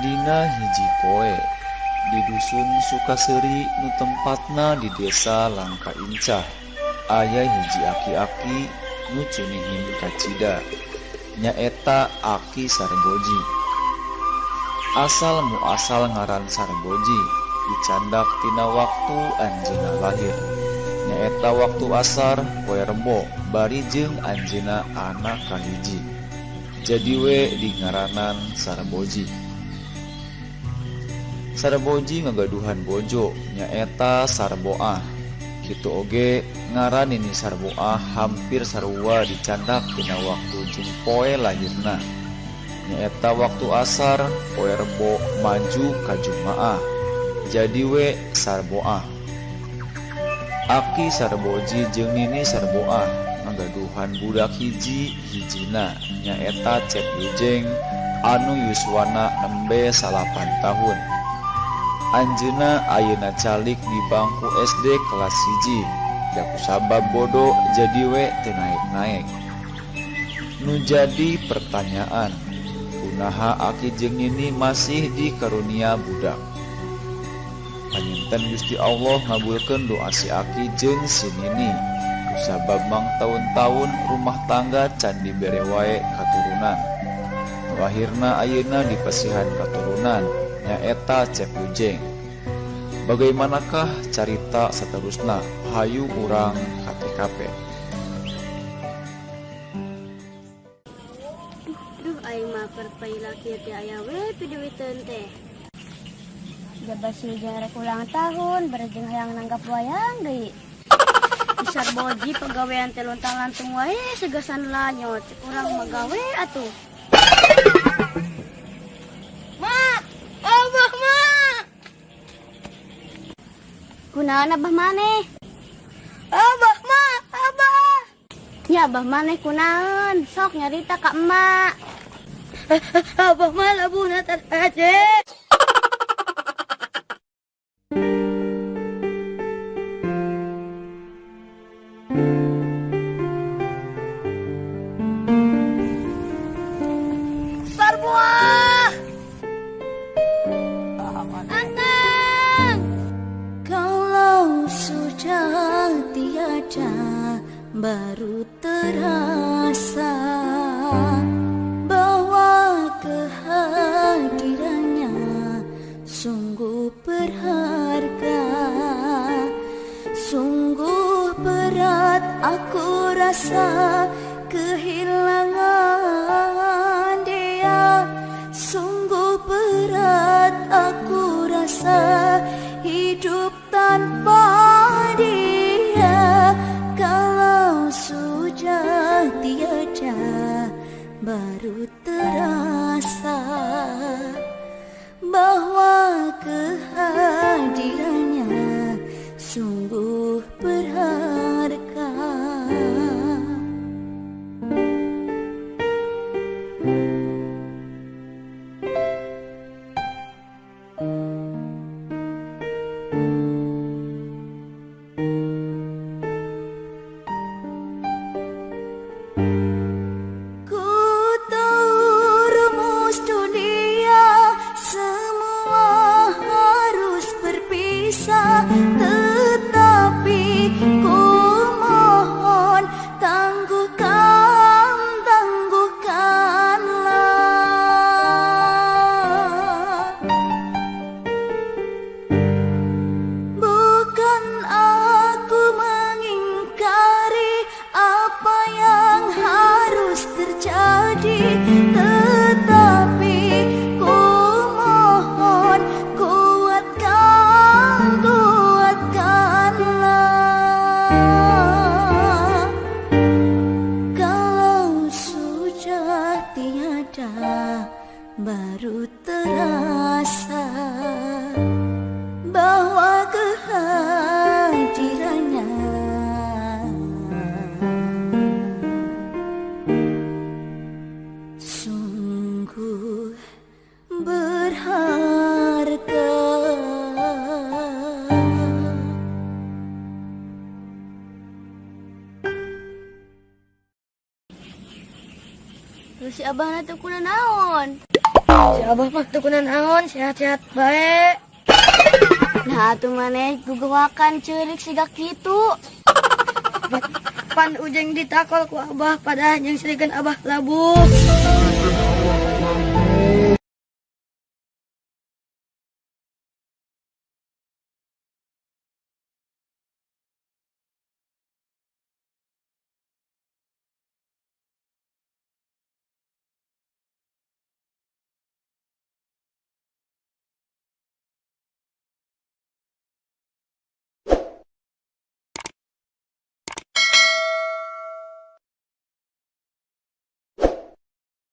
Dina hiji poe di dusun Sukaseri nu tempatna di desa Langka Incah aya hiji aki-aki nu cunihin kacida nyaeta Aki Sarboji. Asal muasal ngaran Sarboji dicandak tina waktu anjeunna lahir nyaeta waktu asar poe Rebo bari jeung anjeunna anak kahiji jadi we dingaranan Sarboji. Sarboji ngagaduhan bojo nyaeta Sarboah. Kitu oge ngaran Nini Sarboah hampir sarua dicandak dina waktu jeung poe lahirna nyaeta waktu asar poe Rebo maju ka Jumaah jadi we Sarboah. Aki Sarboji jeung Nini Sarboah ngagaduhan budak hiji hijina nyaeta Cep Ujeng anu yuswana nembe 9 tahun. Anjeunna ayeuna calik di bangku SD kelas 1, da kusabab bodo jadi we teu naek-naek. Nu jadi pertanyaan, kunaha aki jeung Nini masih dikarunia budak? Panginten Gusti Allah ngabulkeun doa si aki jeung si Nini, kusabab mang taun-taun rumah tangga can dibere wae katurunan. Nu akhirna ayeuna dipasihan katurunan nyaeta Cep Ujeng. Bagaimanakah carita seterusna? Hayu urang ka TKP. Duh, aing mah perpaila kieu teh aya we piduiteun teh. Jaba si Ujeng rek ulang tahun, bareng hayang nanggap wayang deui. Sarboji pagawean teh lontang-lantung wae segasan lanyot, urang mah gawe atuh. Abah mah. Kunaon abah maneh? Abah mah, abah. Ya abah maneh kunaon? Sok nyarita ka emak. Abah mah labuhna teh. Sarboah. Akang. Kalau sudah tiada baru terasa bahwa kehadirannya sungguh berharga. Sungguh berat aku rasa kehilangan dia. Sungguh berat aku rasa hidup tanpa dia. Kalau sudah tiada baru terasa bahwa kehadirannya sungguh berharga. Ku tahu rumus dunia, semua harus berpisah, tetapi ku mohon tangguhkan, tangguhkanlah. Bukan aku mengingkari apa yang harus terjadi, tetapi ku mohon kuatkan, kuatkanlah. Kalau sudah tiada baru terasa merasa bahwa kehadirannya sungguh berharga. Terus si abah teu kunanaon? Si abah mah teu kunanaon, sehat-sehat bae. Nah atuh maneh gugewakan ceurik siga kitu. Pan Ujeng ditakol ku abah pada jeung sirikeun abah labuh.